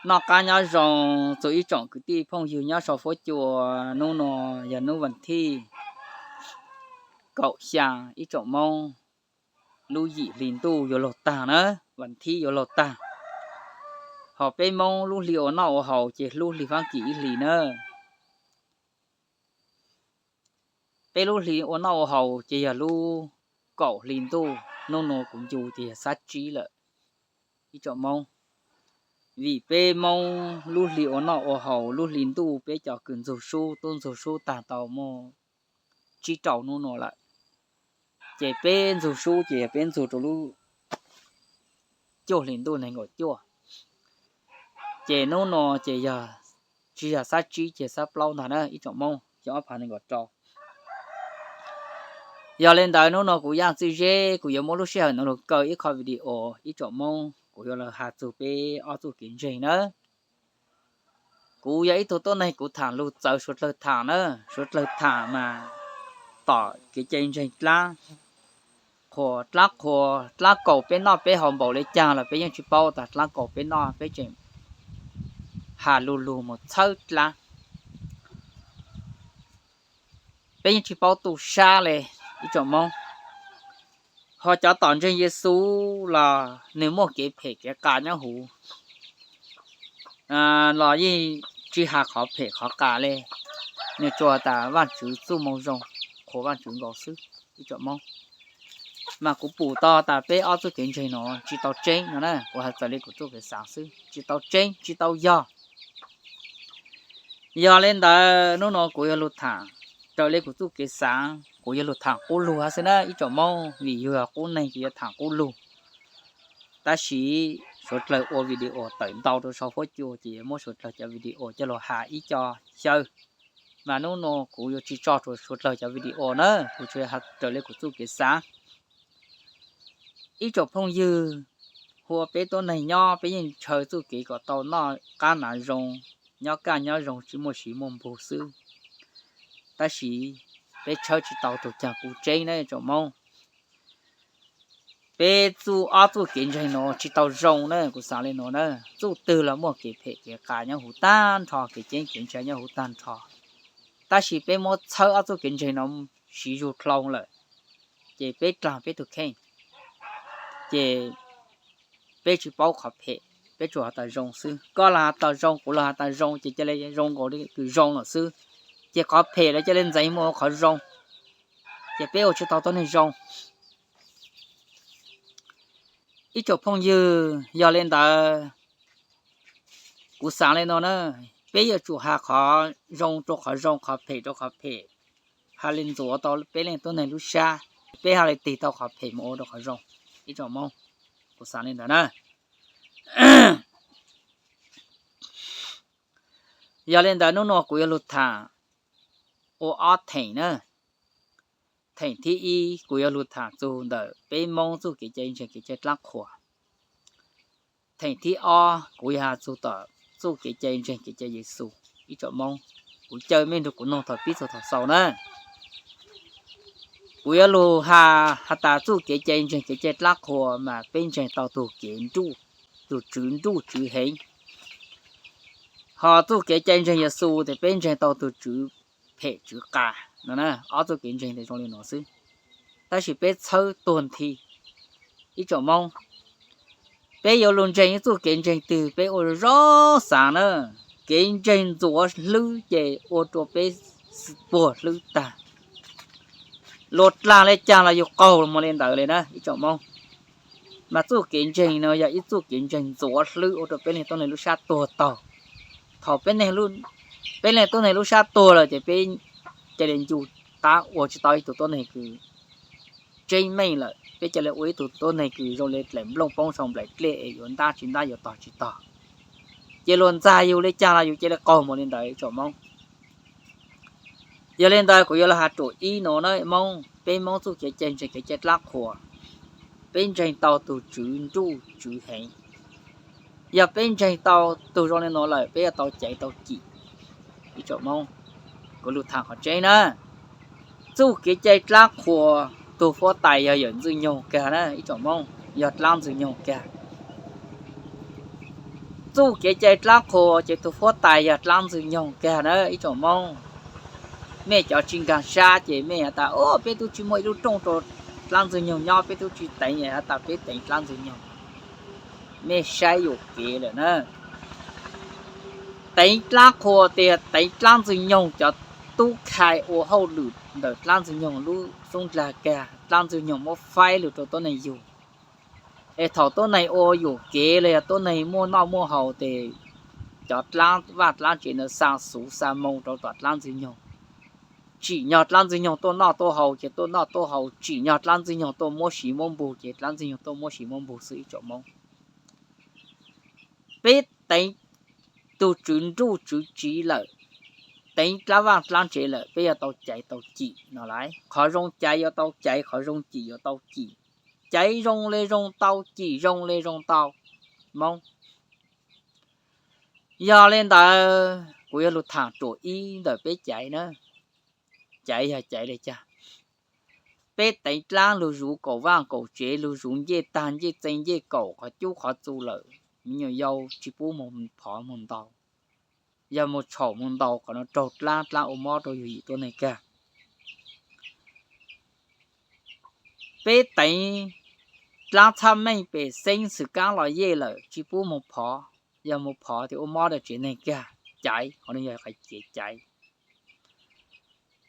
Noj qab nyob zoo txog ib tsoom kwv tij phooj ywg nyob sau fuab cua. Hnub no yog hnub vas thib kaum xya ib tsoom Hmoob, lub yim hli ntuj yuav luag tag na, vas thib yuav luag tag. Ho peb Hmoob lub hli ua noj ua haus ces hlub hli Fab Kis ib hlis na. Peb lub hli ua noj ua haus ces yog lub kaum hli ntuj, hnub no kuv ncu ces yog xab tsib lawm ib tsoom Hmoob. Vim peb Hmoob lub hli ua noj ua haus, lub hli ntuj peb cov kws ntxug sub tub ntxug sub tag tau muaj tsib rau hnub no lawm. Ces peb ntxug sub ces yog peb ntxug rau lub cuaj hli ntuj nees nkaum cuaj. Ces hnub no ces yog tsis yog xab tsib ces xab plaub ntag na ib tsoom Hmoob, xyoo ob phav nees nkaum rau. Yog li ntawd hnub no kuv Yaj Txwj Zeb kuv yuav muab lub sij hawm no lug kaw ib qho video ib tsoom Hmoob, kuv yuav los has txug peb ob txuj kev ntseeg na. Kuv yog ib tug tuab neeg kuv tham lug txawv suav dlawg tham na, suav dlawg tham mas tom kev cai ntseeg dlaab qhuas, dlaab qhuas, dlaab kaus peb noj peb haus npaum li caag los peb yeej tsis paub tas dlaab kaus peb noj, peb tseem has lug lug mus txhawb dlaab. Peb yeej tsis paub tu sab li ib tsoom Hmoob. Ho cov tom ntseeg Yexus los nwg muaj kev phem kev qas nyob huv, los yeej tsis has qhov phem qhov qas li, nwg tsuas tas Vaajtswv txuj moo zoo, qhuas Vaajtswv nkaus xwb ib tsoom Hmoob. Mas kuv pum tau tas peb ob txuj kev ntseeg no tsis tau tseeb no na, kuv has raws li kuv txuj kev xaav xwb, tsis tau tseeb tsis tau yog. Yog li ntawd hnub no kuv yuav lug tham raws li kuv txuj kev xaav, kuv yuav lug tham qub lug hab xwb na ib tsoom Hmoob, vim yug yog qub neeg ces yuav tham qub lug. Tab sis suav dlawg ua video tawm ntau rau sau fuab cua ces yuav muab suav dlawg cov video coj lug has ib co xyaw. Mas hnub no kuv yuav tsis tso rua suav dlawg cov video na, kuv tsuas has raws li kuv txuj kev xaav. Ib tsoom phooj ywg, hu ua peb tuab neeg nyob peb yeej ntshaw txuj kev kom tau noj qab hnav zoo, nyob kaj nyob zoo tsis muaj siv muaj npug xwb. Tab sis peb tshawb tsis tau tug caag kuj tseeb na tsoom Hmoob. Peb txuj ob txuj kev ntseeg no tsis tau zoo na, kuv xaav li no na, txuj twg los muaj kev phem kev qas nyob huv tag nrho, kev ceeb kev ntsa nyob huv tag nrho. Tab sis peb muab txhawb ob txuj kev ntseeg no siv zug dlhau lawm, ces peb dlaag peb tug kheej, ces peb tsis paub qhov phem, peb tsuas has tas zoo xwb. Koj los has tas zoo, kuv los has tas zoo, ces ca le zoo nkaus li kws zoo lawm xwb. Ces qhov phem lawv ca le ntxeev muaj ua qhov zoo, ces peb ua tsis tau tuab neeg zoo. Ib tsoom phooj ywg, yog li ntawd kuv xaav li no na, peb yuav tsum has qhov zoo rau qhov zoo, qhov phem rau qhov phem, has li ntxuav tau peb leej tuab neeg lub sab, peb has li tig tau qhov phem mus ua rau qhov zoo. Ib tsoom Hmoob, kuv xaav li ntawd na. Yog li ntawd hnub no kuv yuav lug tham ua ob theem na. Theem thib ib kuv yuav lug tham txug ntawm peb Moob txuj kev cai ntseeg kev cai dlaab qhuas. Theem thib ob kuv yog has txug tom txuj kev cai ntseeg kev cai Yexus. Ib tsoom Moob, kuv caw mej nrug kuv noog thaum pib txug thaum xaus na. Kuv yuav lug has has tas txuj kev cai ntseeg kev cai dlaab qhuas mas peb ntseeg tau tug kev nruj, tug tswv nruj tswv heev. Ho txuj kev cai ntseeg Yexus tes peb ntseeg tau tug tswv phem tswv qas no na. Ob txuj kev ntseeg tes zoo li no xwb, tab sis peb txhawb tuag nthi. Ib tsoom Moob, peb yuav lug ntseeg ib txuj kev ntseeg twg peb ua zoo xaav na, kev ntseeg ntxuav hlwb ces ua rua peb puag hlwb tag. Luag dlaag le caag los yug qaug moog li ntawd li na ib tsoom Moob. Mas txuj kev ntseeg no yog ib txuj kev ntseeg ntxuav hlwb ua rua peb leej tuab neeg lub sab tuag taug. Thaum peb leej tuab neeg lub sab tuag lawm ces peb ca le ncu qab ua tsis tau ib tug tuab neeg kws tseeb meej lawm, peb ca le ua ib tug tuab neeg kws zoo li dlaim nplooj poob sau nplaim dlej es yuav ntab tsis ntab yuav tog tsis tog. Ces luag ntxag yug li caag los yug ca le qaug moog li ntawd ib tsoom Moob. Yog li ntawd kuv yuav lug has ruam ib no na Moob, peb Moob txuj kev cai ntseeg kev cai dlaab qhuas, peb ntseeg tau tug tswv nruj tswv heev. Yog peb ntseeg tau tug zoo li no lawm peb yuav tau caiv tau cim. Ib tsoom Moob, kuv lug tham qhov tseeb na, txuj kev cai dlaab qhuas tug huab tais yog yawm Ntxwg Nyoog kag na ib tsoom Moob, yog dlaab Ntxwg Nyoog kag. Txuj kev cai dlaab qhua ces tug huab tais yog dlaab Ntxwg Nyoog kag na ib tsoom Moob. Mej cov tsi nkaag sab ces mej has tas, o, peb tub tsi muaj ib lub rooj rua dlaab Ntxwg Nyoog nyob, peb tub tsi teev, has tas peb teev dlaab Ntxwg Nyoog. Mej saib yuam kev lawm na. Teev dlaab qhua tes teev dlaab Ntxwg Nyoog cov tub khai ua hauj lwm ntawm dlaab Ntxwg Nyoog lub xub ndlag kag, dlaab Ntxwg Nyoog muab faib lug rua tuab neeg yug. Es thaum tuab neeg ua yuam kev los yog tuab neeg muaj noj muaj haus tes cov dlaab vaj dlaab tsev ntawd xa xuv xa moo rau tom dlaab Ntxwg Nyoog. Tsim nyog dlaab Ntxwg Nyoog tuaj noj tuaj haus ces tuaj noj tuaj haus, tsim nyog dlaab Ntxwg Nyoog tuaj muab siv muab npug ces dlaab Ntxwg Nyoog tuaj muab siv muab npug xwb ib tsoom Moob. Peb teev tug tswv nruj tswv tsiv lawm, teev dlaab vaj dlaab tsev lawm, peb yuav tau caiv tau cim no lauj. Qhov zoo caiv yuav tau caiv, qhov zoo cim yuav tau cim. Caiv zoo le zoo tau, cim zoo le zoo tau, Moob. Yog le ntawd kuv yuav lug thaam ruam ib ntawm peb caiv na. Caiv yog caiv le caag? Peb teev dlaab lug zuv kaum vaj kaum tsev, lug zuv ncej tag ncej txee ncej kaum qhov cub qhov txu lawm, me nyuam yau tsi pub moog phov moog ntaus. Yog moog tshau moog ntaus qhov no raug dlaab, dlaab ua mob rau yug yim tuab neeg kag. Peb teev dlaab txhab meej pem xeeb xwm kaab los yej lawm tsi pub moog phov, yog moog phov tes ua mob rau tsev neeg kag. Caiv, qhov no yog qhov kev caiv.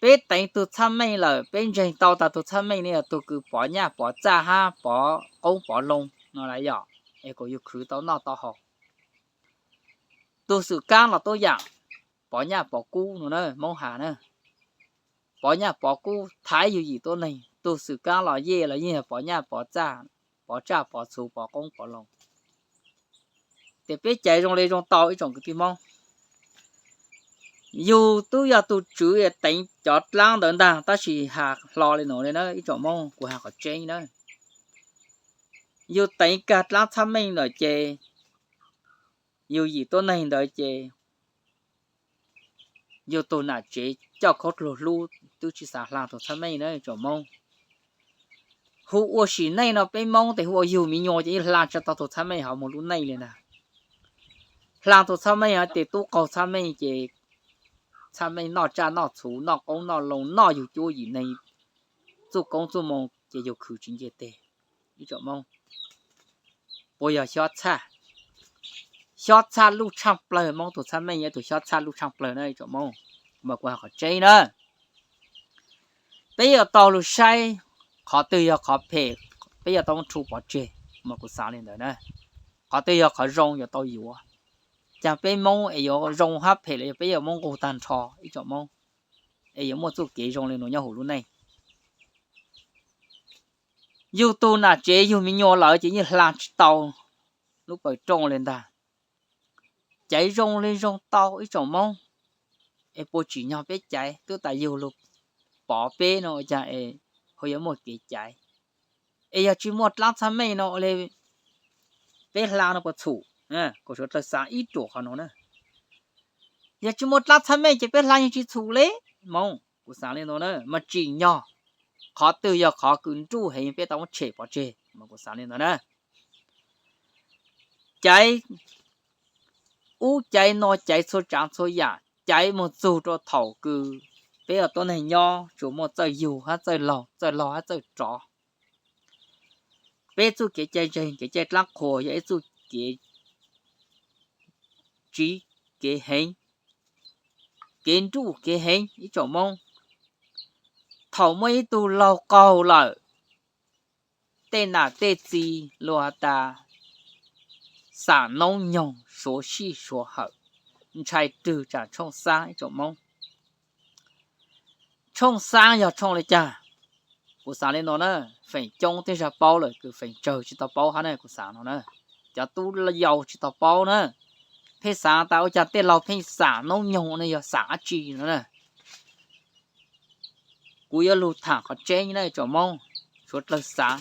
Peb teev tug txhab meej lawm, peb ntseeg tau tas tug txhab meej ne yog tug kws pov nyaj pov txaj hab pov qoob pov loo no lauj, yog es kuas yug khwv tau noj tau haus. Tug xwm kaab los tuab yaam pov nyaj pov kub no na, Moob has na. Pov nyaj pov kub thaiv yug yim tuab neeg, tug xwm kaab los yej los yeej yog pov nyaj pov txaj, pov tsaj pov txhu pov qoob pov loo. Tes peb caiv zoo le zoo tau ib tsoom kwv tij Moob. Yug tub yog tug tswv teev cov dlaab ntawd ntag, tab sis has hlo le nuav le na ib tsoom Moob, kuv has qhov tseeb na. Yug teev kag dlaab txhab meej lawm ces yug yim tuab neeg ntawd ces yug tug nam tsev coj khaub dluag hlub twb tsi xav hla tug txhab meej na ib tsoom Moob. Hu ua sim neej no peb Moob tes hu ua yug me nyuam ces yeej hla tsi tau tug txhab meej hov moog lub neej le ntag. Hla tug txhab meej hov tes tub qaug txhab meej ces txhab meej noj tsaj noj txhu noj qoob noj loo noj yug cuab yim neeg txuj koob txuj moo ces yug khwv tsi nce teg. Ib tsoom Moob, puas yog xyob txhaj? Xyob txhaj luj tshaaj plawg, Moob tug txhab meej yog tug xyob txhaj luj tshaaj plawg na ib tsoom Moob. Mas kuv has qhov tseeb na, peb yuav tau lug saib qhov twg yog qhov phem, peb yuav tau muab rhu pov tseg. Mas kuv xaav le ntawd na, qhov twg yog qhov zoo yuav tau yuav. Caag peb Moob es yuav zoo hab phem los yog peb yuav muab nqug tag nrho ib tsoom Moob, es yuav muaj txuj kev zoo le nuav nyob huv lub neej. Yug tug nam tsev yug me nyuam lawm ces yeej hla tsi tau lub pawg rooj le ntag. Caiv zoo le zoo tau ib tsoom Moob, es puas tsim nyog peb caiv? Twb tas yug lug pov peb no ua caag es ho yuav muaj kev caiv? Es yog tsi muaj dlaab txhab meej no ua le peb hla no puas txhum? Kuv suav dlawg xaav ib ruam qhov no na. Yog tsi muaj dlaab txhab meej ces peb hla yeej tsi txhum le Moob. Kuv xaav le nuav na, mas tsim nyog qhov twg yog qhov kws nruj heev peb tau muab tshem pov tseg. Mas kuv xaav le ntawd na, caiv ub caiv no, caiv txhua tsaav txhua yaam, caiv moog txug rua thaum kws peb ua tuab neeg nyob tsuas muaj txawj yug hab txawj laug, txawj laug hab txawj rov. Peb txuj kev cai ntseeg, kev cai dlaab qhua yog ib txuj kev tsiv, kev heev, kev nruj kev heev ib tsoom Moob. Thaum muaj ib tug laug qaug lawm, tej nam tej txiv luag has tas xam noob nyoog suav sij suav hawm, ntshai rwg tsaam tshooj xaab ib tsoom Moob. Tshooj xaab yog tshooj le caag? Kuv xaav le nuav na, feem coob tej zag paub lawm, kws feem tsawg tsi tau paub hab na, kuv xaav no na, cov tub yau tsi tau paub na, pheej xaav tas ua caag tej laug pheej xam noob nyoog ne, yog xam dlaab tsi no na. Kuv yuav lug thaam qhov tseeb na ib tsoom Moob, suav dlawg xaav,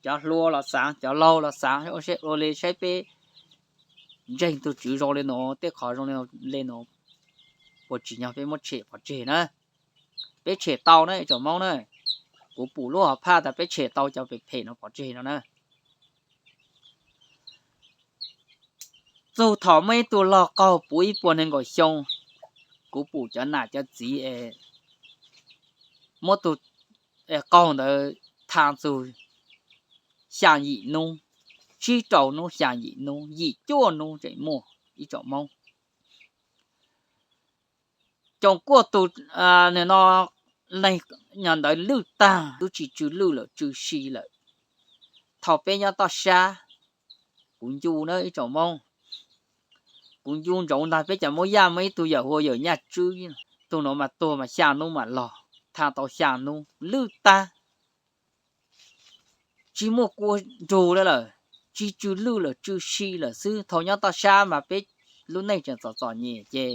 cov hluas los xaav, cov laug los xaav, ua le saib peb ntseeg tug Tswv zoo le nuav, tej qhov zoo le nuav, puas tsim nyog peb muab tshem pov tseg na. Peb tshem tau na ib tsoom Moob na, kuv pum lub hom phaj tas peb tshem tau cov phem phem no pov tseg no na. Nug thaum muaj ib tug log qaug puv ib puas nees nkaum xyoo, kuv pum cov nam cov txiv es muab tus qaug ntawd tha txug xyaa yim nub, tsib rau nub, xyaa yim nub, yim cuaj nub tseem muaj ib tsoom Moob. Coom kuaj tus no, leeg ntawd lwj tag, tub tsis tsw lwj lawm, tsw si lawm. Thaum peb nyob toj sab, kuv ncu na ib tsoom Moob, kuv ncu ntsoov ntag, peb cov Moob Yaj muaj ib tug yawm hu ua yawm Nyaj Tswb, tug no mas tuag mas xyaa nub mam log, tha tau xyaa nub lwj tag, tsis muaj kua nrug lawm, tsis tsw lwj lawm, tsw si lawm xwb. Thaum nyob toj sab mas peb lub neej tseem txom txom nyem ces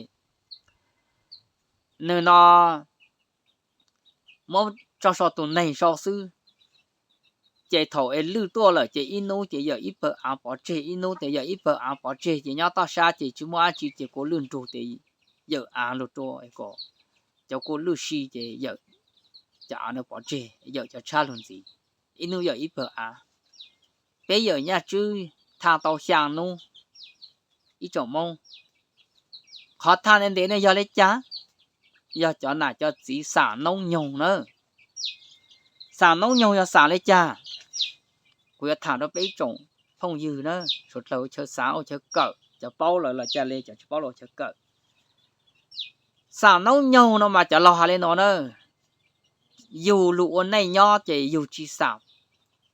nws no muab tso so tus neeg sau xwb. Ces thaum es lwj tuaj lawm ces ib nub ces yawm ib pawg av pov tseg, ib nub ces yawm ib pawg av pov tseg, ces nyob toj sab ces tsis muaj dab tsi ces kua lwj nrug ces yawm av lug rua kom cov kua lwj si ces yawm cov av no pov tseg, yawm cov tshab lug ntxiv, ib nub yawm ib pawg av. Peb yawm Nyaj Tswb tha tau xyaa nub ib tsoom Moob. Qhov tha ntev ntev no yog le caag? Yog cov nam cov txiv xam noob nyoog na. Xam noob nyoog yog xam le caag? Kuv yuav tham rau peb ib tsoom phooj ywg na, suav dlawg ua chaw xaav ua chaw kawm, cov paub lawm los ca le, cov tsis paub los ua chaw kawm. Xam noob nyoog no mas cov laus has le no na, yug lug ua neej nyob ces yug tsis xam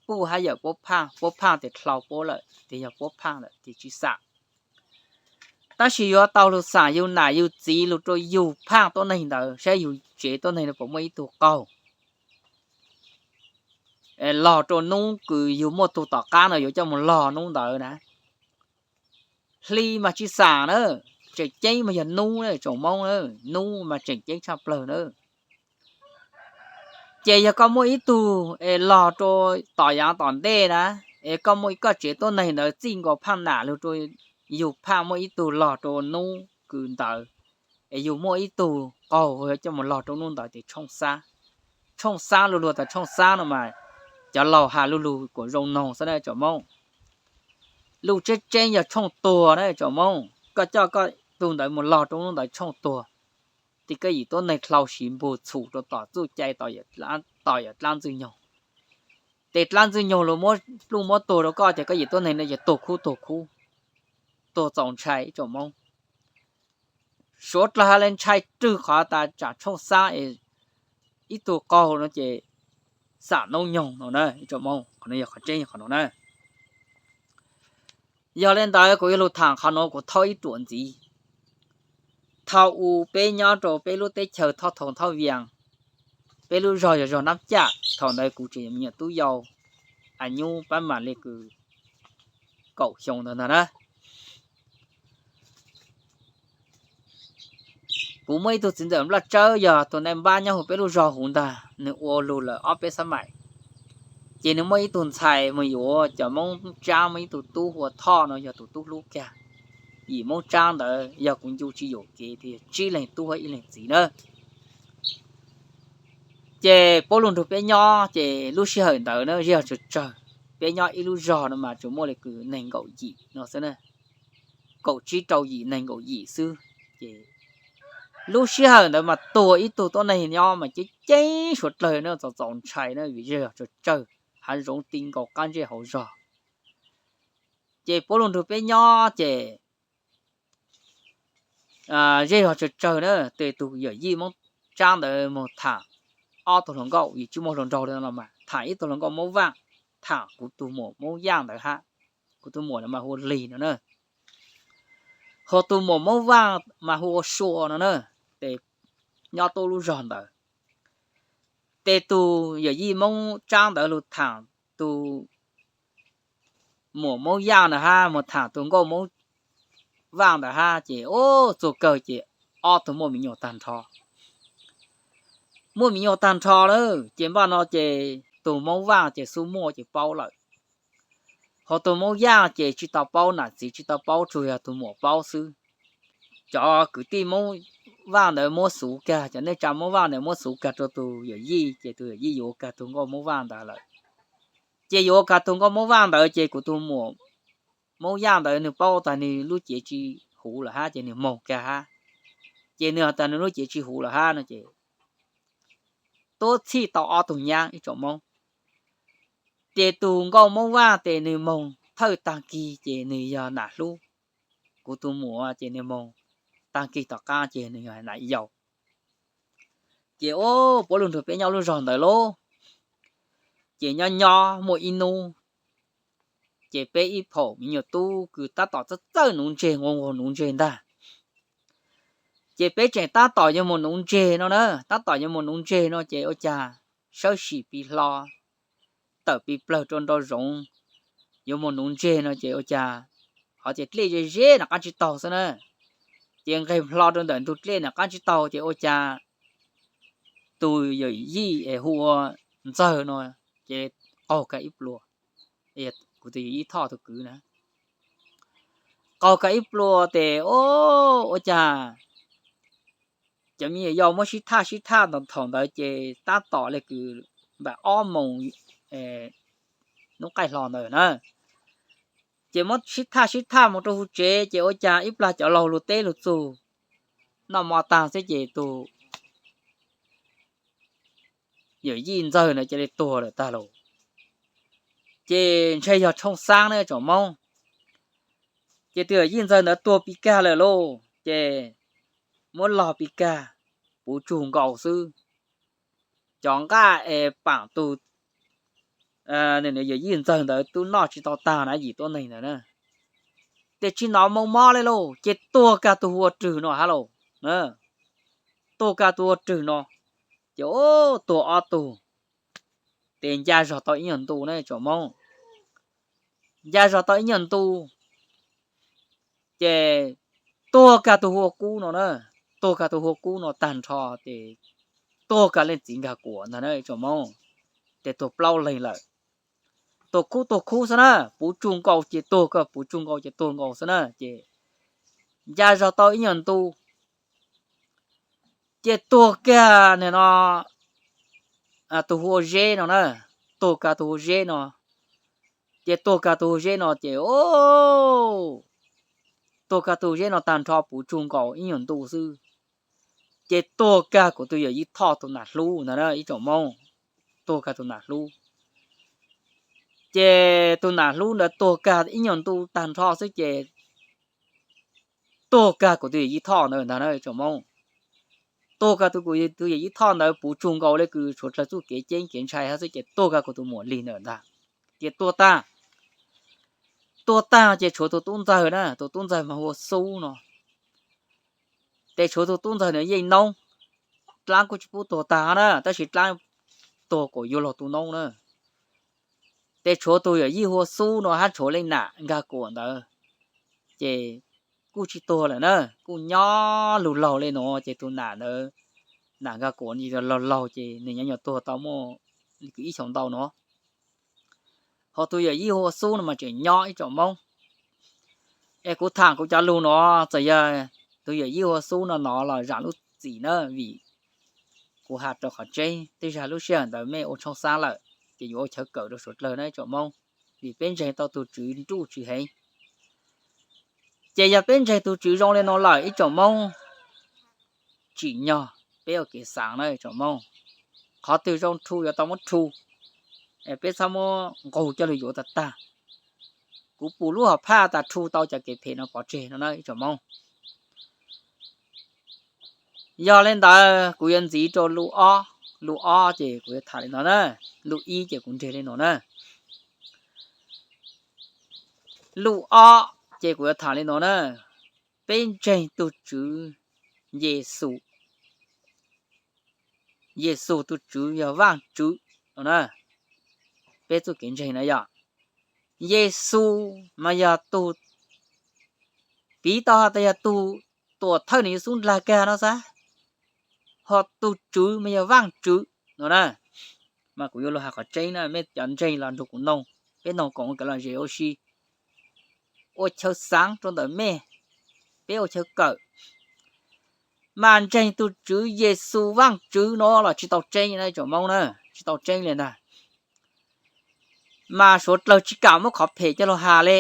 puj hab yawm puab phaaj, puab phaaj tes dlhau puab lawm, tes yog puab phaaj lawm tes tsis xam. Tab sis yuav tau lug xam yug nam yug txiv lug rua yug phaaj tuab neeg ntawd saib yug tsev tuab neeg puas muaj ib tug qaug log rua nub kws yug muaj tug tom qab no yuav coj moog log nub ntawd na. Hli mas tsis xam na, tseem ceeb mas yog nub na tsoom Moob na, nub mas tseem ceeb tshaj plawg na. Ces yog koj muaj ib tug es log rua tom yaav tom ntej na, es koj muaj koj tsev tuab neeg ntawd txij nkaus phaaj nam lug rua yug phaaj muaj ib tug log rua nub kws ntawd, es yug muaj ib tug qaug coj moog log rua nub ntawd tes tshooj xab. Tshooj xab, lu lug tas tshooj xab no mas cov laus has lu lug kuas zoo noog xwb na tsoom Moob. Lug tseeb tseeb yog tshooj tuag na tsoom Moob, koj coj koj tug ntawd moog log rua nub ntawd tshooj tuag. Tes koj yim tuab neeg dlhau siv npug txhum rua tom txuj cai, tom yawm dlaab ntxwg nyoog. Tes dlaab ntxwg nyoog lug muab pluj muab tuag rua koj, ces koj yim tuab neeg no yuav tuag khub tuag khub, tuag txaus ntshai ib tsoom Moob. Suav dlawg has le ntshai rwg qhov tas tsam tshooj xab es ib tug qaug no ces xam noob nyoog no na ib tsoom Moob, qhov no yog qhov tseeb yog qhov no na. Yog le ntawd kuv yuav lug tham qhov no kuv thaub ib ruam ntxiv. Thaum u peb nyob rua peb lub teb chaws Thoj Thoo Thoj Vias, peb lub zog yog zog Nab Caj, thaum ntawd kuv tseem yog me nyuam tub yau, a nyub pab mam li kws kaum xyoo ntawd ntag na. Kuv muaj ib tug txiv ntxawm Nplaj Tsawb yog tus nai npab nyob huv peb lub zog huv ntag, nws ua lug lawm ob peb xab maim. Ces nws muaj ib tug ntxhais moog yuav cov Moob Tsaab, muaj ib tug tub hu ua Thoj no yog tus tub hlub kag, yim Moob Tsaab ntawd yog kuv ncu tsis yuam kev tias tsib leeg tub hab ib leeg txiv na. Ces puab lug nrug peb nyob, ces lub sij hawm ntawd na zej zog tsawg tsawg, peb nyob ib lub zog no mas tsuas muaj li kws neeg nkaum yim no xwb na, kaum tsib rau yim neeg nkaum yim xwb. Ces lub sij hawm ntawd mas tuag ib tug tuab neeg nyob mas ceeb ceeb suav dlawg na, txaus txaus ntshai na, vim zej zog tsawg tsawg, hav zoov ti nkaus qab ntsej hauv zog. Ces puab lug nrug peb nyob ces zej zog tsawg tsawg na, tes tus yawm yij Moob Tsaab ntawd moog tham ob tug hluas nkauj, yim tsis muaj hluas nraug li no mas tham ib tug hluas nkauj Moob Vaaj, tham kuv tug muam Moob Yaaj ntawd hab. Kuv tug muam no mas hu ua Lig no na, ho tus muam Moob Vaaj mas hu ua Sua no na. Tes nyob tuab lub zog ntawd, tes tus yawm yij Moob Tsaab ntawd lug tham tus muam Moob Yaaj ntawd hab, moog tham tus nkauj Moob Vaaj ntawd hab, ces ub txug kawg ces ob tug muaj me nyuam tag nrho. Muaj me nyuam tag nrho lawm ces npaj no ces tus Moob Vaaj ces xub muaj ces paub lawm. Ho tus Moob Yaaj ces tsis tau paub, nam txiv tsis tau paub, tsuas yog tus muam paub xwb. Cov kwv tij Moob Vaaj ntawd muab xuv kag, cov neej tsa Moob Vaaj ntawd muab xuv kag rua tus yawm yij, ces tus yawm yij yuav kag tus nkauj Moob Vaaj ntawd lawm. Ces yuav kag tus nkauj Moob Vaaj ntawd ces kuv tus muam Hmoob Yaj ntawd nws paub tas nws lub cev tsis huv lawm hab ces nws moog kag hab. Ces nws has tas nws lub cev tsis huv lawm hab no ces tuab txhij tau ob tug nyab ib tsoom Hmoob. Ces tus nkauj Hmoob Vaj ces nws moog thawj taag kig ces nws yog nam hlub. Kuv tus muam ces nws moog taag kig tom qaab ces nws yog nam yau. Ces ua puab lug nrug peb nyob lub zog ntawd lauj. Ces nyob nyob muaj ib nub ces peb ib phaum me nyuam tub kws tab tom txawj txawj nuv ntseg, nquag nquag nuv ntseg ntag. Ces peb tseem tab tom yuav moog nuv ntseg no na, tab tom yuav moog nuv ntseg no ces ua caag sawb sim pis hlo tawm pis plawg rua nrau zoov yuav moog nuv ntseg no ces ua caag hov tias dlej ze ze nram qaab tsib taug xwb na. Ces nqeg hlo rua ntawm ntug dlej nram qaab tsib taug ces ua caag tus yawm yij es hu ua Ntxawg no ces qaug kag ib plua, kuv tus yawm yij Thoj tug kwv na, qaug kag ib plua tes ua caag cov me nyuam yau muab sib thaj sib thaj ntau thaum ntawd ces tab tom le kws npaum ob moos nub qaij hlo ntawd na. Ces muab sib thaj sib thaj moog rua huv tsev ces ua caag ib plag cov laug lug teb lug txug noj mov taag xwb ces tus yawm yij Ntxawg ntawd ca le tuag lawm tag lauj. Ces ntshe yog tshooj xaab na tsoom Moob. Ces tus yawm yij Ntxawg ntawd tuag pis kag lawm lauj, ces muab log pis kag, puv tsug nkaus xwb. Cov nqaj es paam tus yawm yij Ntxawg ntawd tub noj tsis tau taag na yim tuab neeg ntawd na. Ces tsis nov moo mob le lauj, ces tuag kag tus hu ua Rwg no hab lauj. Tuag kag tus hu ua Rwg no, ces tuag ob tug, ces nca zog tau ib nyuag ntu na tsoom Moob. Nca zog tau ib nyuag ntu, ces tuag kag tus hu ua Kub no na, tuag kag tus hu ua Kub no tag nrho ces tuag kag leej txiv Nkag Kuam ntag na tsoom Moob. Ces tuag plaub leeg lawm, tuag khub tuag khub xwb na, puv tsug nkaus ces tuag kag, puv tsug nkaus ces tuag nkaus xwb na. Ces nca zog tau ib nyuag ntu, ces tuag kag no, tus hu ua Zeb no na, tuag kag tus hu ua Zeb no. Ces tuag kag tus hu ua Zeb no ces tuag kag tus hu ua Zeb no tag nrho puv tsug nkaus ib nyuag ntu xwb, ces tuag kag kuv tus yawm yij Thoj tus nam hlub ntag na ib tsoom Moob. Tuag kag tus nam hlub, ces tus nam hlub ntawd tuag kag ib nyuag ntu tag nrho xwb ces tuag kag kuv tus yawm yij Thoj ntawd ntag na tsoom Moob. Tuag kag tus, kuv tus yawm yij Thoj ntawd puv tsug nkaus le kws tshuav dlawg txuj kev ceeb kev ntshai hab xwb ces tuag kag kuv tus muam Lig ntawd ntag. Ces tuag tag, tuag tag ces tshuav tus tub Ntxawg na, tus tub Ntxawg mas hu ua Xub no. Ces tshuav tus tub Ntxawg ntawd yeej noob, dlaab kuj tsis pub tuag tag na, tab sis dlaab tuag kuas yuav luag tu noob na. Ces tshuav tus yawm yij hu ua Xub no hab tshuav leej nam Nkag Kuam ntawd, ces kuj tsis tuag lawm na, kuj nyob lug laug le no. Ces tus nam ntawd, nam Nkag Kuam laug laug ces nws nyob nyuam tuag tau muaj ib xyoos ntau no. Ho tus yawm yij hu ua Xub no mas tseem nyob ib tsoom Moob. Es kuv tham kuv cov lug no, txawm yog tus yawm yij hu ua Xub no nov los zam lub txim na, vim kuv has rau qhov tseeb, tej zag lub sij hawm ntawd mej ua tshooj xaab lawm, ces yuav ua chaw kawm rau suav dlawg na ib tsoom Moob, vim peb ntseeg tau tug Tswv nruj tshwm heev. Ces yog peb ntseeg tug Tswv zoo le no lawm ib tsoom Moob, tsim nyog peb ua kev xaav na ib tsoom Moob. Qhov twg zoo rhu yuav tau muab rhu, peb txhob muab nqug coj lug yuav tag tag. Kuv pum lub hom phaj tas rhu tau cov kev phem no pov tseg no na ib tsoom Moob. Yog le ntawd kuv yuav ntxiv rau lub ob, lub ob ces kuv yuav tham li no na, lub ib ces kuv nreg li no na. Lub ob ces kuv yuav tham li no na, peb ntseeg tug Tswv Yexus, Yexus tug Tswv yog Vaajtswv no na. Peb txuj kev ntseeg na yog Yexus mas yog tug, piv tau has tas yog tug tuam thawj nws yuav xub ndlag kag no xwb, ho tug Tswv mas yog Vaajtswv no na. Mas kuv yuav lug has qhov tseeb na, mej cov ntseeg los nrug kuv noog, peb noog koom ua kev lom zem ua si, ua chaw xaav rau ntawm mej, peb ua chaw kawm. Mas ntseeg tug Tswv Yexus Vaajtswv no los tsis tau tseeb na tsoom Moob na, tsis tau tseeb li ntag. Mas suav dlawg tsis kam muab qhov phem coj lug has le,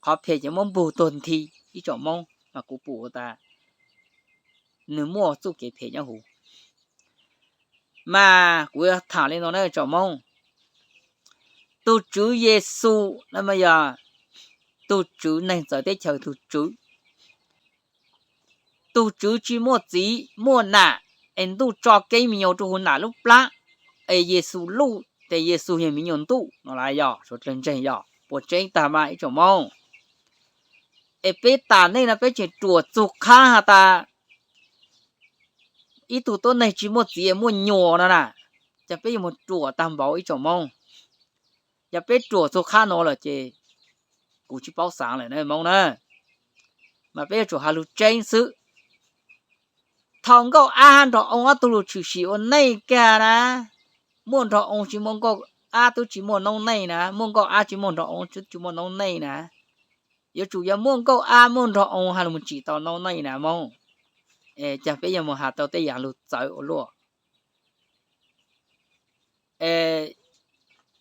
qhov phem ces muab npug tuag nthi ib tsoom Hmoob, mas kuv pum tas nws muaj txuj kev phem nyob huv. Mas kuv yuav tham li no na tsoom Hmoob, tus Tswv Yexus no mas yog tus Tswv neeg txawv teb chaws tus Tswv. Tus Tswv tsis muaj txiv muaj nam, es ntuj tso keeb me nyuam rau hauv nam lub plab, es Yexus luj ces Yexus yog me nyuam ntuj no las yog suav dlawg ntseeg yog puas tseeb tag mas ib tsoom Hmoob? Es peb tas nej no peb tseem ruam txug qhab has tas ib tug tuab neeg tsis muaj txiv muaj nyuam no na, ces peb yuav mus ruam tag npaum ib tsoom Hmoob. Yog peb ruam txug qhab no lawm ces kuv tsis paub xaav lawm na Hmoob na, mas peb yuav tsum has lug tseeb xwb. Thaum Nkauj Ab nrog Oo ob tug lug tshwm sim ua neej kag na, muaj nrog Oo tsis muaj Nkauj Ab twb tsis muaj noob neej na, muaj Nkauj Ab tsis muaj nrog Oo twb tsis muaj noob neej na. Yuav tsum yog muaj Nkauj Ab muaj nrog Oo has lug mus tsim tau noob neej na Hmoob. Cas peb yuav mus has tau tej yam lug txawv ua luaj?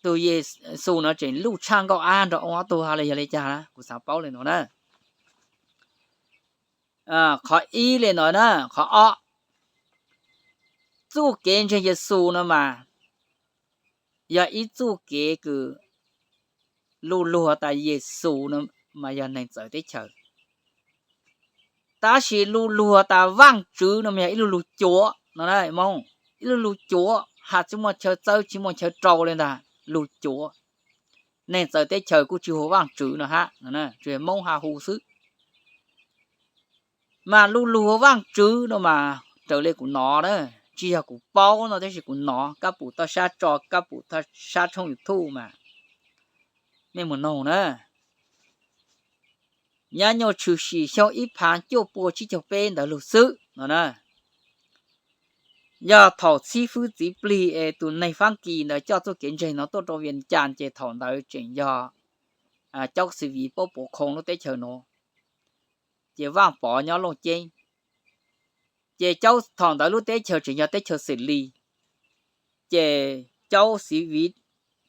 Tus Yexus no tseem luj tshaj Nkauj Ab nrog Oo ob tug has los yog li cas na, kuv xaav paub li no na. Qhov ib li no na, qhov ob, txuj kev ntseeg Yexus no mas yog ib txuj kev kws luj lug tas Yexus no mas yog neeg txawv teb chaws. Tab sis luj lug tas Vaajtswv no mas yog ib lug lug cuav no na Hmoob, ib lug lug cuav has tsis muaj chaw txawb tsis muaj chaw rau li ntag, lug cuav. Neeg txawv teb chaws kuj tsis hu Vaajtswv no hab, tsuas yog Hmoob has hu xwb. Mas luj lug hu Vaajtswv no mas raws li kuv nov na, tsis yog kuv paub no tab sis kuv nov, kab pum toj sab tso, kab pum toj sab tshooj YouTube mas mej mus noog na. Nyab nyuj tshwm sim xyoo ib phav cuaj pua tsib caug peb ntawd lug xwb no na. Yog thaum xib fwb txiv plig es tus neeg Faab Kis ntawd coj txuj kev ntseeg no tuaj rau Vias Cas ces thaum ntawd tseem yog Caub Xiv Viv puab puv khoo lub teb chaws nuav, ces Vaaj Pov nyob Looj Ceeb. Ces Caub, thaum ntawd lub teb chaws tseem yog teb chaws xes lis, ces Caub Xiv Viv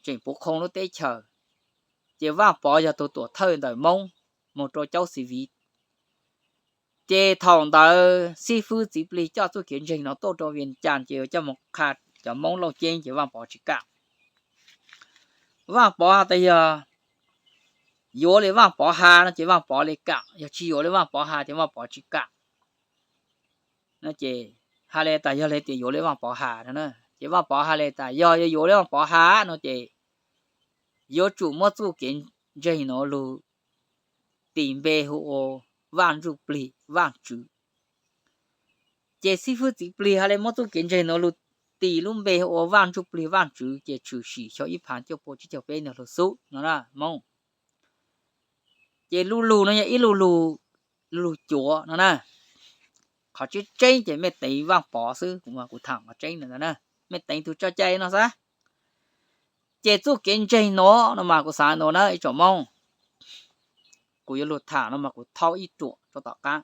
tseem puv khoo lub teb chaws, ces Vaaj Pov yog tug tuam thawj ntawm Moob moog rua Caub Xiv Viv. Ces thaum ntawd xib fwb txiv plig coj txuj kev ntseeg no tuaj rua Vias Cas ces yuav coj moog qha cov Moob Looj Ceeb ces Vaaj Pov tsis kam. Vaaj Pov has tas yog yuav li Vaaj Pov has no ces Vaaj Pov li kam, yog tsis yuav li Vaaj Pov has ces Vaaj Pov tsis kam. Ces has li tas yog li tias yuav li Vaaj Pov has no, ces Vaaj Pov has li tas yog yuav yuav li Vaaj Pov has no ces yuav tsum muab txuj kev ntseeg nuav lug tis npe hu ua Vaaj Ntsuj Plig Vaajtswv. Ces xib fwb txiv plig has li muab txuj kev ntseeg nuav lug tis lub npe hu ua Vaaj Ntsuj Plig Vaajtswv ces tshwm sim xyoo ib phav cuaj pua tsib caug peb ntawd lug xwb no na Moob. Ces luj lug no yog ib luj lug, luj lug cuav no na. Qhov tseeb tseeb ces mej teev Vaaj Pov xwb, kuv, kuv tham qhov tseeb ntawd na, mej teev tug tso cai no xwb. Ces txuj kev ntseeg nuav no mas kuv xaav nuav na ib tsoom Moob, kuv yuav lug tham no mas kuv thaub ib ruam rua tom qaab.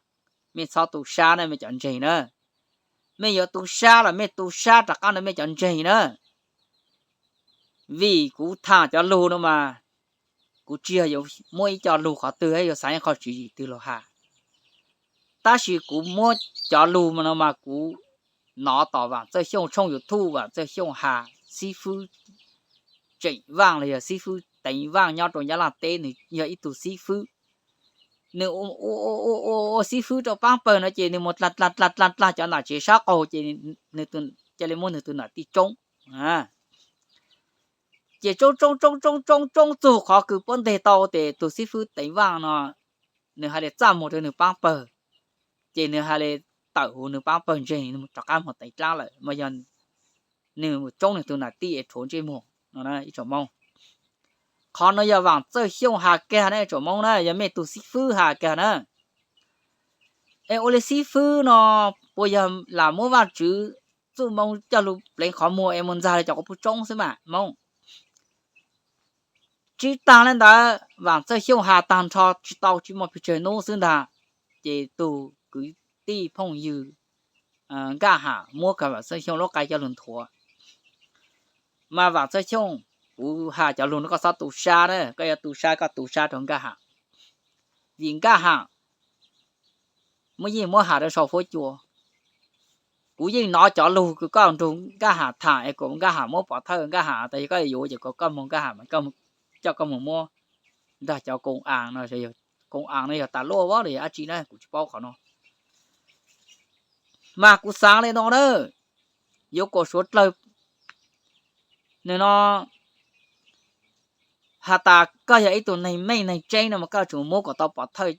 Mej txhob tu sab na mej cov ntseeg na. Mej yuav tu sab los mej tu sab rov qaab ntawm mej cov ntseeg na. Vim kuv tham cov lug no mas kuv tsis yog yuav muab ib co lug qhov twg yuav xaav ib qho tswv yim twg lug has. Tab sis kuv muab cov lug no mas kuv nov tom Vaam Txawj Xyooj tshooj YouTube, Vaam Txawj Xyooj has xib fwb Tseem Vaaj los yog xib fwb Teev Vaaj nyob rau Nyab Laj teb, nws yog ib tug xib fwb. Nws ua, ua, ua xib fwb rau paab pawg no ces nws mus dlaag dlaag dlaag dlaag cov nam tsev sab qaug ces nws ca le muab nws tug nam tij tsoob. Ces tsoob tsoob tsoob tsoob tsoob tsoob txug qhov kws puab nteg tau tes tug xib fwb Teev Vaaj no nws has le txaj muag rau nws paab pawg, ces nws has le tawm huv nws paab pawg ntseeg rov qaab moog teev dlaab lawm mas yog nws tsoob nws tug nam tij es rhuav ntsej muag no ib tsoom Moob. Qhov no yog Vaam Txawj Xyooj has kag na ib tsoom Moob na, yog mej tug xib fwb has kag na. Es ua le xib fwb no puas yog lam muab Vaajtswv txuj moo coj lug pleev qhov muag es mus ntxag le cov quas puj tsoob xwb mas Moob? Tsi taag le ntawd, Vaam Txawj Xyooj has taag nrho tsi tau tsi muaj pes tsawg nub xwb ntag, ces tug kwv tij phooj ywg Nkaj Ham muab kag Vaam Txawj Xyooj lub qai coj lug nthuav. Mas Vaam Txawj Xyooj, kuv has cov lug no koj txhob tu sab na, koj yuav tu sab koj tu sab rau Nkaj Ham. vim Nkaj Ham muab yeej muab has rau sau fuab cua. Kuv yeej hnov cov lug kws koj nrug Nkaj Ham tham es kom Nkaj Ham muab pov thawj, Nkaj Ham tas yog koj yuav ces kom koj moog, Nkaj Ham coj koj moog muab nrog cov koom aas no, koom aas no yog tas luaj vab los yog dab tsi na kuv tsis paub qhov no. Mas kuv xaav le no na, yuav kom suav dlawg nwg no has tas koj yog ib tug neeg meej neeg tseeb no mas koj tseem muab kom tau pov thawj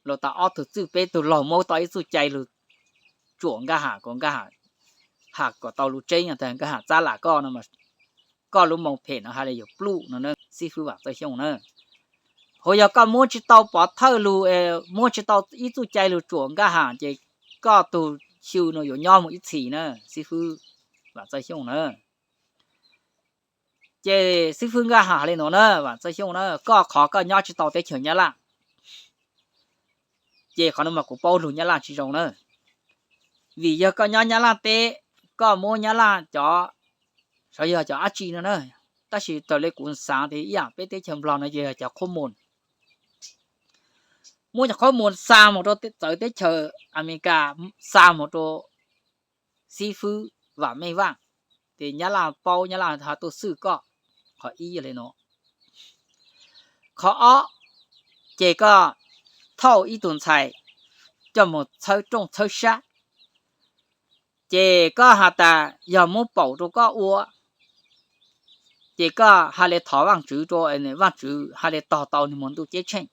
los tas ob tug txwj peb tug laug, muab tau ib txuj cai lug tsuam Nkaj Ham kom Nkaj Ham has kom tau lug tseeb, Nkaj Ham txab lam koj no mas koj lub moo phem no has le yuav pluj no na xib fwb Vam Txawj Xyooj na. Hos yog koj muab tsis tau pov thawj lug, muab tsis tau ib txuj cai lug tsuam Nkaj Ham ces koj tug xyw no yuav nyob moog ib txhis na xib fwb Vam Txawj Xyooj na. Ces xib fwb Nkaj Ham has le nuav na, Vam Txawj Xyooj na, koj qhov koj nyob tsis tau teb chaws Nyab Laj, ces qhov no mas kuv paub lug Nyab Laj tsis zoo na. Vim yog koj nyob Nyab Laj teb, koj muab Nyab Laj cov, xyov yog cov dab tsi no na, tab sis raws le kuv xaav tes ib yaam peb teb chaws Nplog no ces yog cov qhuab moos, muab cov qhuab moos xa moog rau txawv teb chaws Amelikas, xa moog rau xib fwb Vam Mej Vaaj, ces Nyab Laj paub, Nyab Laj has tuaj xwj koj. Qhov ib yog le no. Qhov ob, ces koj thauj ib tug ntxhais coj moog txhawb rooj txhawb sab, ces koj has tas yog muab paum rau koj ua, ces koj has le thov Vaajtswv rau, Vaajtswv has le tog tau nwg moog ntuj ceeb tsheej.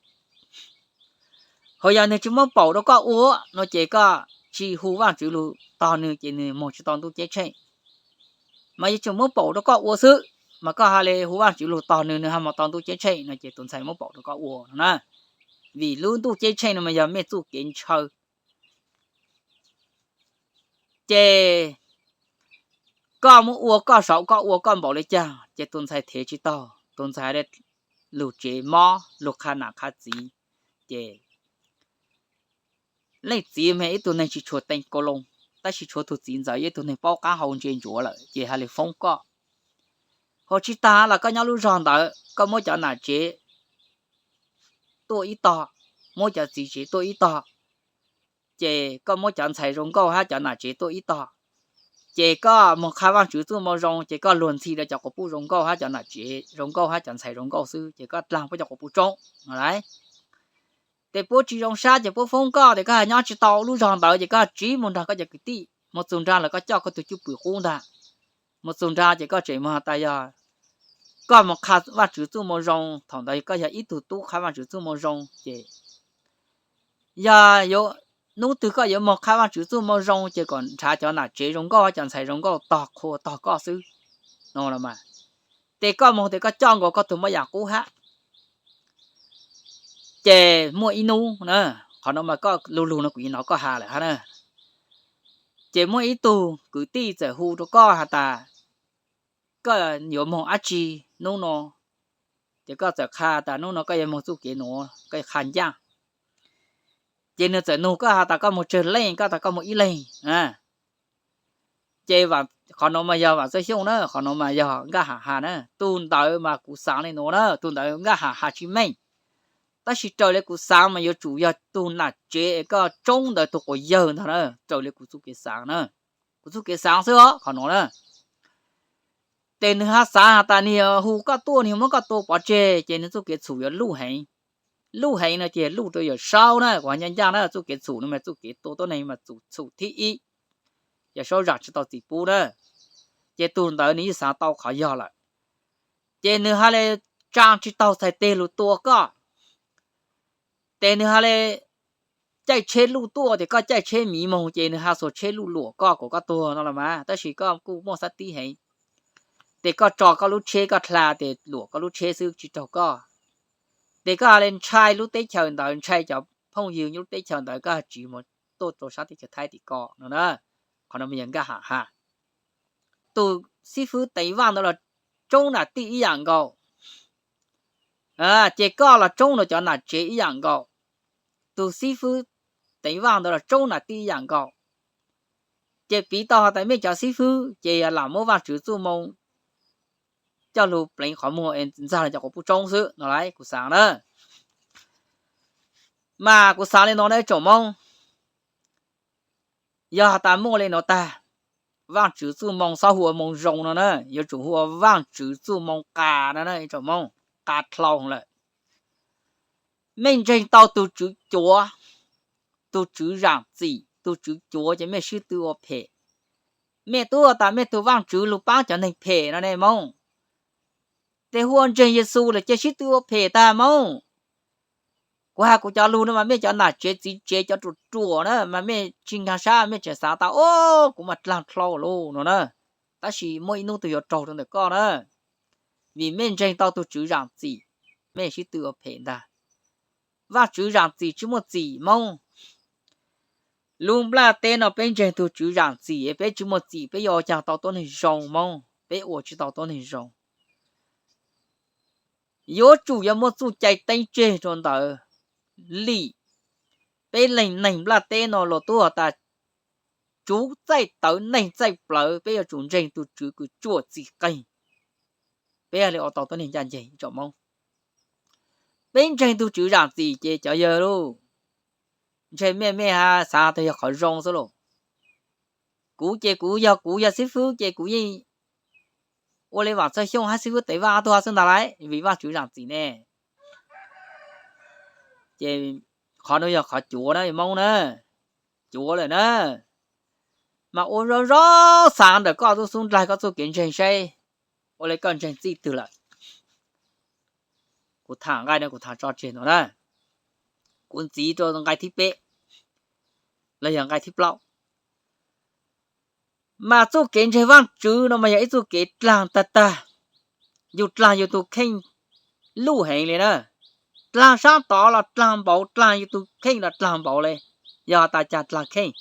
Hos yog nwg tsis muab paum rau koj ua no ces koj tsis hu Vaajtswv lug tog nwg ces nwg moog tsis tau ntuj ceeb tsheej. Mas yog tseem muab paum rau koj ua xwb, mas koj has le hu Vaajtswv lug tog nwg, nwg ho moog tau ntuj ceeb tsheej no ces tus ntxhais muab paum rau koj ua no na. Vim lub ntuj ceeb tsheej no mas yog mej txuj kev ntshaw. Ces koj muab ua koj saum, koj ua koj npaum le caag ces tus ntxhais thev tsis taug, tus ntxhais lug tsev mob lug qha nam qha txiv. Ces leej txiv mas ib tug neeg tsis tshua teem kau loo, tab sis tshuav tug txiv ntxawm yog ib tug neeg paub qaab hau ntse ntsuav lawm ces has le foob koj. Hos tsis taag los koj nyob lub zog ntawd koj muab cov nam tsev tuaj ib tog, muab cov txiv tsev tuaj ib tog, ces koj muab cov ntxhais zoo nkauj hab cov nam tsev tuaj ib tog, ces koj moog qha Vaajtswv txuj moo zoo ces koj luag ntxhi rau cov quas puj zoo nkauj hab cov nam tsev zoo nkauj hab cov ntxhais zoo nkauj xwb ces koj dlaag puab cov quas puj tsoob no lauj. Ces puab tsis zoo sab ces puab foob koj, ces koj has nyob tsis tau lub zog ntawd ces koj tsiv moog nrog koj cov kwv tij, moog txug nraag lawm koj coj koj tug cwj pwm qub ntag. Moog txug nraag ces koj tseem moog has tas yog koj moog qha Vaajtswv txuj moo zoo, thaum ntawd koj yog ib tug tub qha Vaajtswv txuj moo zoo ces yog yuav, hnub twg koj yuav moog qha Vaajtswv txuj moo zoo ces kom nrhav cov nam tsev zoo nkauj hab cov ntxhais zoo nkauj tog qhua tog koj xwb no los mas. Ces koj moog tes koj coj nkaus koj tug moj yam qub hab. Ces muaj ib hnub na, qhov no mas koj lug lug no kuv yeej hnov koj has lawm hab na. Ces muaj ib tug kwv tij txawm hu rau koj has tas koj yuav moog dab tsi hnub no, ces koj txawm qha tas hnub no koj yuav moog txuj kev nuav, koj qha ncaaj. Ces nwg txawm nug koj has tas koj moog tsawg leej, koj tas koj moog ib leeg. Ces qhov nuav mas yog Vam Txawj Xyooj na, qhov nuav mas yog Nkaj Ham has na. Tug ntawd mas kuv xaav le nuav na, tug ntawd Nkaj Ham has tsis meej. Tab sis raws le kuv xaav mas yuav tsum yog tug nam tsev es koj tsoob ntawd tug quas yawg ntag na, raws le kuv txuj kev xaav na. Kuv txuj kev xaav xwb os qhov nuav na. Ces nwg ho xaav has tas nwg hu koj tuaj, nwg muab koj tua pov tseg ces nwg txuj kev txhum yuav luj heev. Luj heev no ces luj rau Yawm Saub na, kuv ho ncaj ncaj na, txuj kev txhum no mas txuj kev tua tuab neeg mas txhum thib ib, Yawm Saub zam tsis tau txim pub na. Ces tug ntawd nwg yeej xaav tau qhov yog lawm. Ces nwg ha le tsaa tsis taug txhais teg lug tua koj. Ces nwg ha le caij tsheb luj tuaj, ces koj caij tsheb miv moog ces nwg ha xuas tsheb luj luam koj kom koj tuag no los mas, tab sis koj kuj muaj xab tib heev. Ces koj tso koj lub tsheb koj dlha, ces luam koj lub tsheb xwb tsis raug koj. Ces koj ha le ntshai lub teb chaws ntawd, ntshai cov phooj ywg lub teb chaws ntawd, koj tsiv moog tuaj rau sab teb chaws Thaib tim ko no na. Qhov no mas yog Nkaj Ham has. Tus xib fwb Teev Vaj ntawd los tsoob nam tij ib yam nkaus. Ces koj los tsoob rau cov nam tsev ib yam nkaus. Tus xib fwb Teev Vaj ntawd los tsoob nam tij ib yam nkaus. Ces piv tau has tas mej cov xib fwb ces yog lam muab Vaajtswv txuj moo coj lug pleev qhov muag es ntxag cov quas puj tsoob xwb no lauj, kuv xaav na. Mas kuv xav li no na tsoom Moob, yog has tas muaj li no tag, Vaajtswv txuj moo xob hu ua moo zoo no na, yuav tsum hu ua Vaajtswv txuj moo qas no na tsoom Moob, qas dlhau lawm. Mej ntseeg tau tug tswv cuav, tug tswv zaam txim, tug tswv cuav ces mej sib tw ua phem. Mej tub has tas mej tug Vaajtswv lug paab cov neeg phem no ne Moob. Tes hu ua ntseeg Yexus lawm cia sib tw ua phem tag Moob. Kuv has kuv cov lug no mas mej cov nam tsev txiv tsev cov ruam ruam na mas mej tsi nkaag sab mej tseem xav tas o kuv mas dlaag dlhau lug no na. Tab sis muaj ib nub tug yuav raug rua ntawm koj na, vim mej ntseeg tau tug tswv zaam txim, mej sib tw ua phem ntag. Vaajtswv zaam txim tsi muaj txim Moob. Lub nplaj teb no peb ntseeg tug tswv zaam txim peb tsi muaj txim, peb yuav ua caag tau tuab neeg zoo Moob, peb ua tsi tau tuab neeg zoo. Yuav tsum yuav muaj txuj cai teeb tseg rua ntawd. Lim, peb leej neeg nplaj teb no luas tub has tas tsuv txaij tawv neeg txaij plawv peb yuav tsum ntseeg tug tswv kws tsuam txim qeeg. Peb ua le ua tau tuab neeg ncaj nceeg tsoom Moob. Peb ntseeg tug tswv zaam txim ces cov yawg lauj, ntshe mej mej has xav tas yog qhov zoo xwb lauj. Kuv ces kuv yog kuv yog xib fwb ces kuv yeej ua le Vaam Txawj Xyooj hab xib fwb Tev Vaaj ob tug hab xwb ntag lauj, vim Vaajtswv zaam txim ne. Ces qhov nuav yog qhov cuav na Moob na, cuav lawm na. Mas ua zoo zoo xaav ntawm koj tub xub ndlaig koj txuj kev ntseeg saib ua le koj ntseeg txij twg lawm. Kuv tham nqai no kuv tham tso tseg no na, kuv ntxiv rua nqai thib peb los yog nqai thib plaub. Mas txuj kev ntseeg Vaajtswv no mas yog ib txuj kev dlaag tag tag, yug dlaag yug tug kheej luj heev li na. Dlaag saab tod los dlaag npaum, dlaag yug tug kheej los dlaag npaum li. Yog tas caag dlaag kheej,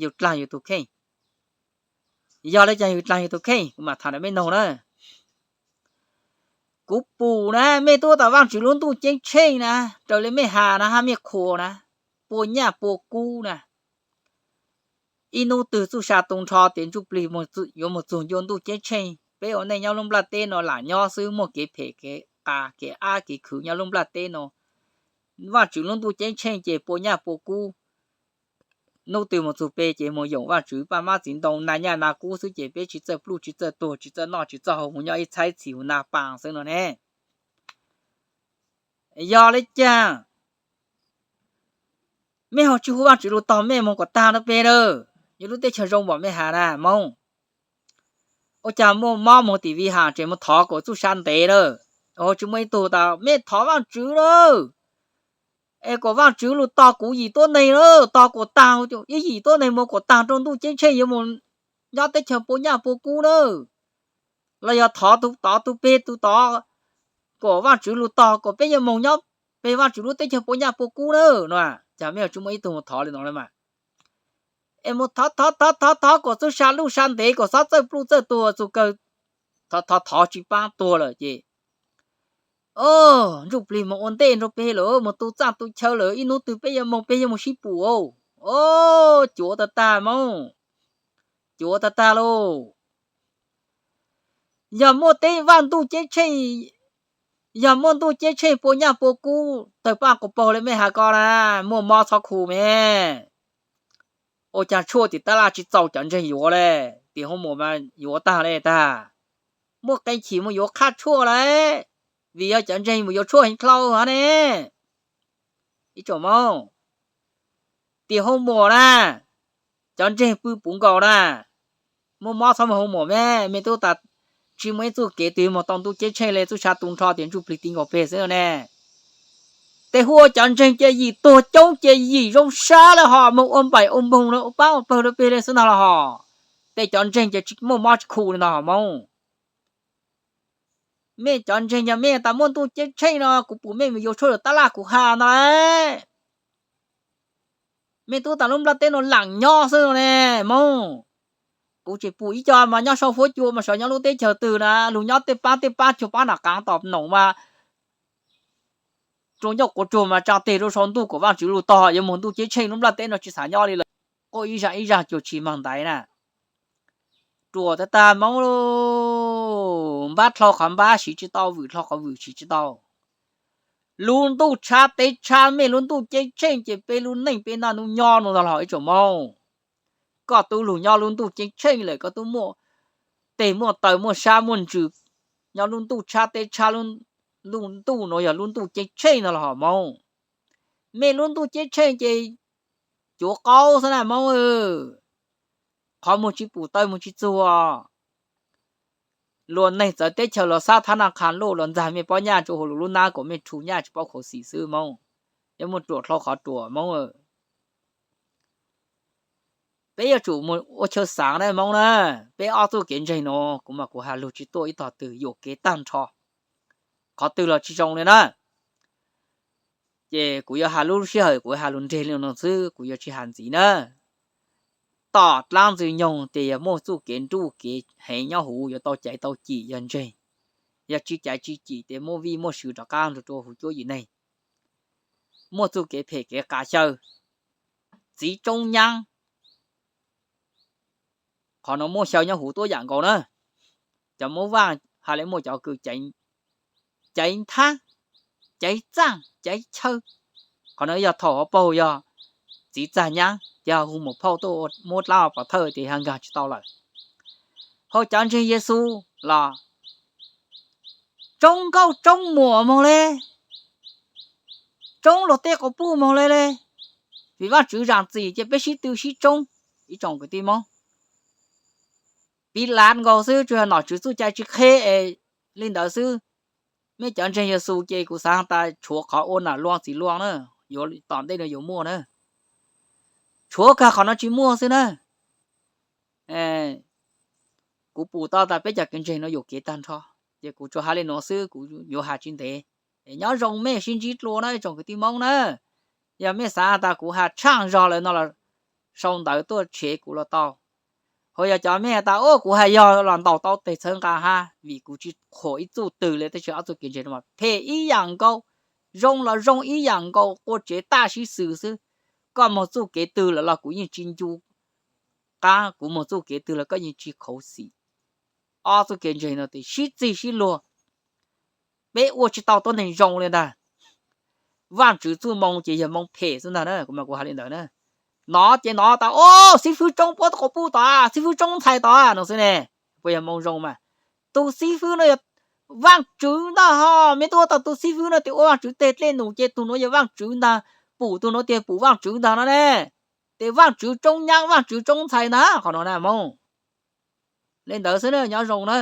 yug dlaag yug tug kheej. Yog le caag yug dlaag yug tug kheej kuv mam tham rau mej noog na. Kuv pum na mej tub tas Vaajtswv lub ntuj ceeb tsheej na, raws le mej has na hab mej qhuas na, pua nyaj pua kub na. Ib nub twg txuj sa tu nrho tes ntsuj plig yuav moog txug ncua ntuj ceeb tsheej, peb ua neej nyob lub nplaj teb no lam nyob xwb muaj kev phem kev qas kev ab kev khwv nyob lub nplaj teb no. Vaajtswv lub ntuj ceeb tsheej ces pua nyaj pua kub. Nub twg moog txug peb ces moog yoom Vaajtswv paj mab txiv ntoo na nyaj na kub xwb ces peb tsi txawj pluj tsi txawj tuag tsi txawj noj tsi txawj haus moog nyob ib txhab txhis hu na paa xwb no ne. Yog le caag mej ho tsi hu Vaajtswv lug tog mej moog kom taag rua peg lawm, yog lub teb chaws zoo npaum mej has na Moob. Ua caag muaj mob moog tim Vij Has tseem moog thov kom txuj sa ntev lawm, ho tsi muaj ib tug tas mej thov Vaajtswv lawm es kom Vaajtswv lug tog kuv yim tuab neeg lawm, tog kom taag, ib yim tuab neeg moog kom taag rua ntuj ceeb tsheej yuav moog nyob teb chaws pua nyaj pua kub lawm. Los yog thov tod tug peg tug tod kom Vaajtswv lug tog kom peb yuav moog nyob peg Vaajtswv lub teb chaws pua nyaj pua kub lawm no. Caag mej ho tsi muaj ib tug moog thov le no lawm mas. Es moog thov thov thov thov thov kom txuj sa luj sa ntev kom xob txawj pluj txawj tuag txug kawg, thov thov thov tsi paab tuag lawm ces ntsuj plig moog ua ntej nrug peg lawm, moog tu txaj tu chaw lawm, ib nub twg peb yuav moog peb yuav moog sib pum. Cuav tag tag Moob, cuav tag tag lauj. Yog muaj teb vaj ntuj ceeb tsheej, yog muaj ntuj ceeb tsheej pua nyaj pua kub tawg paj quas paug le mej has ko na, muaj mob txhob khu me. Ua caag tshuaj tim tab laj tsi txaus cov ntseeg yuav le, tim hoo muam mas yuav tag le tag. Muaj qee chim moog yuav qhaj tshuaj le, vim yog cov ntseeg mus yuav tshuaj heev dlhau hab ne. Ib tsoom Moob, tim hoo muam na, cov ntseeg pw puv nkaus na, muaj mob txhob moog hoo muam me, mej tub tas tsi muaj ib txuj kev twg moog tau ntuj ceeb tsheej le, txuj sa tu nrho tias ntsuj plig ti nkaus peg xwb ne. Tes hu ua cov ntseeg cia yim tuag coob cia yim zoo sab le hos moog ua npaim ua npoog ua paab ua pawg rua peg le xwb ntag los hos. Tes cov ntseeg ces tsi muaj mob tsi khu le ntag hos Moob. Mej cov ntseeg yog mej tas muaj ntuj ceeb tsheej no kuv pum mej mus yuav tshuaj lawm tab laj kuv has ntag lauj. Mej tub tas lub nplaj teb no laam nyob xwb no ne Moob. Kuv tseem pum ib co mas nyob sau fuab cua mas xyov nyob lub teb chaws twg na, lug nyob tej paab tej paab cuag paab nam qaav tom noom mas rua ncauj quav tsuag mas tsaa teg rua sau ntuj kom Vaajtswv lug tog yuav moog ntuj ceeb tsheej, lub nplaj teb no tsi xav nyob li lawm. Quaj ib zag ib zag cuag tsi mag ntaiv na. Ruam tag tag Moob lauj, npab dlhau qhov npab siv tsi tau, vwm dlhau qhov vwm siv tsi tau. Lub ntuj tshab teb tshab, mej lub ntuj ceeb tsheej ces peb lub neej peb naj nub nyob nua ntag los ib tsoom Moob. Koj tub lug nyob lub ntuj ceeb tsheej lawm, koj tub muaj teg muaj taw muaj sab muaj ntsws nyob lub ntuj tshab teb tshab, lub ntuj nuav yog lub ntuj ceeb tsheej ntag los hos Moob. Mej lub ntuj ceeb tsheej ces cuav qaub xwb na Moob. Qhov muag tsi pum taw muag tsi txuag. Luag neeg txawv teb chaws los xab thab naj qha luj los ntxag mej pob nyaj rua huv lub nab kom mej rhu nyaj tsi paub khuv xim xwb Moob. Yuav muaj ruam dlhau qhov ruam Moob. Peb yuav tsum mus ua chaw xaav na Moob na. Peb ob txuj kev ntseeg nuav kuv mas kuv has lug tsi tuaj ib tog twg, yuam kev tag nrho, qhov twg los tsi zoo li na. Ces kuv yuav has lub sij hawm kuv has lug nreg li no xwb, kuv yuav tsi has ntxiv na. Tom dlaab ntxwg nyoog tes yog muaj txuj kev nruj kev heev nyob huv, yuav tau caiv tau cim yog ntseeg. Yog tsi caiv tsi cim tes muaj vij muaj sw rov qaab nrug rua huv cuab yim neeg. Muaj txuj kev phem kev qav xyaw, txiv tsoob nyaab. Qhov nuav muaj xyaw nyob huv tuab yam nkaus na. Cov Moob Vaaj has le muaj cov kws caiv nthab, caiv txaaj, caiv chaw. Qhov nuav yog thaum hauv paug yog txiv txag nyaab, ces ho hu muam phauj tuaj muab dlaab pov thawj tes ho nkaag tsi tau lawm. Hos cov ntseeg Yexus los tsoob nkauj tsoob muam moog le, tsoob luag tej quas puj moog le le. Vim Vaajtswv zaam txim ces peb sib tw sib tsoob, ib tsoom kwv tij Moob. Piv lav nkaus xwb, tsuas yog nom tswv txuj cai tsi qheb es li ntawd xwb. Mej cov ntseeg Yexus ces kuv xaav tas tshuav qhov ua nam luaj txiv luaj na, yuav tom ntej no yuav muaj na. Tshuav kag qhov no tsi muaj xwb na. Kuv pum tau tas peb cov kev ntseeg no yuam kev tag nrho, ces kuv tsuas has li nuav xwb, kuv yuav has tsi ntev. Nyob zoo mej sib ntsib dlua na ib tsoom kwv tij Moob na. Yog mej xaav tas kuv has tshaaj zog lawm no los sau ntawv tuaj tshev kuv los tau. Hos yog cov mej has tas, o, kuv has yog los ntaus tau teg txhawb nqa hab, vim kuv tsi qhuas ib txuj twg li, tab sis ob txuj kev ntseeg no phem ib yam nkaus, zoo los zoo ib yam nkaus, quaj tsev taj sib xws xwb. Koj moog txuj kev twg lawm los kuv yeej tsi ncu qab, kuv moog txuj kev twg los koj yeej tsi khuv xim. Ob txuj kev ntseeg no tes sib txig sib luag, peb ua tsi tau tuab neeg zoo li ntag. Vaajtswv txuj moo ces yog moo phem xwb ntag na, kuv mas kuv has li ntawd na. Nov ces nov tas, o, xib fwb tsoob puab quas puj tod, xib fwb tsoob ntxhais tod no xwb ne, puas yog moo zoo mas? Tus xib fwb no yog Vaajtswv ntag hos, mej tub ua tau tus xib fwb no tes ua Vaajtswv teg dlej num ces tug nuav yog Vaajtswv ntag, pum tug nuav tes pum Vaajtswv ntag no ne. Tes Vaajtswv tsoob nyaab Vaajtswv tsoob ntxhais ntag qhov no na Moob. Li ntawd xwb na, nyob zoo na.